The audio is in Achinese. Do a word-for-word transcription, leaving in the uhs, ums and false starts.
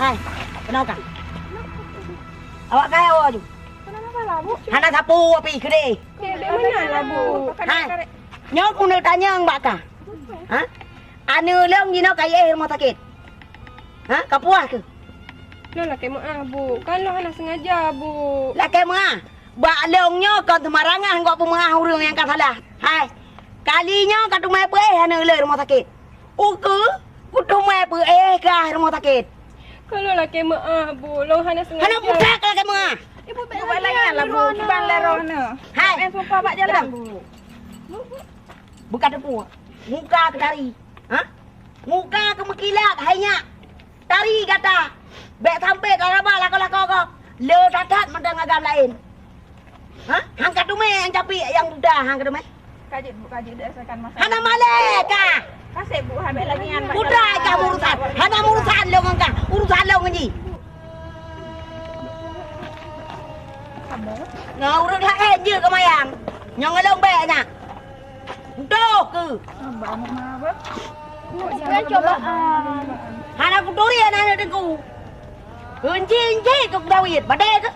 Hai, keunoe ka. Awak ka hai awak aju. Kenapa lah, Bu? Hana sapeue pih keudeh. Keu dek meunan lah, Bu. Hai. Nyoe keuneuk tanyong bak ka. Ha? Aneuk lôn jinoe ka jiéh rumoh sakét. Ha? Ka puas keuh? Lôn lakée meu'ah, Bu. Kan lôn hana sengaja, Bu. Lakée meu'ah? Bak lôn nyoe kon seumarangan gok peumeu'ah ureuëng nyang ka salah. Hai, kali nyoe ka teumé peuéh aneuk lé rumoh sakét. Ukeue, kuteumé peuéh kah rumoh sakét. Ka lôn lakée meu'ah, Bu. Lôn hana sengaja. Hana buta ka lakée meu'ah. Ibu bèk lagèe nyan lah, Bu. Kiban lé roh nyoe. Hai. Main sumpah bak jalan, Bu. Buka teupeu. Muka keu tari. Ha? Muka keu meukilat, hai nyak. Tari gata. Bèk sampai taraba lakoe-lakoe gob. Le that-that mantong agam laén. Ha? Han ka teumé nyang capiek nyang buta, han ka teumé. Ka jeuet, Bu, ka jeuet, dek rasakan masa. Hana malèe ka. Kaseb, Bu, han bèk lagèe nyan. Buta ka urusan. Hana urusan lôn ngon ka. Urusan lôn ngon jih. Ngon ureueng laén jeuet keumayang. Nyoe ngon lôn bèk nyak. Beutôi keu? Bukan cobaan. Hana kuturi aneuk teungku. Kunci-kunci keu kudawit, badai keu?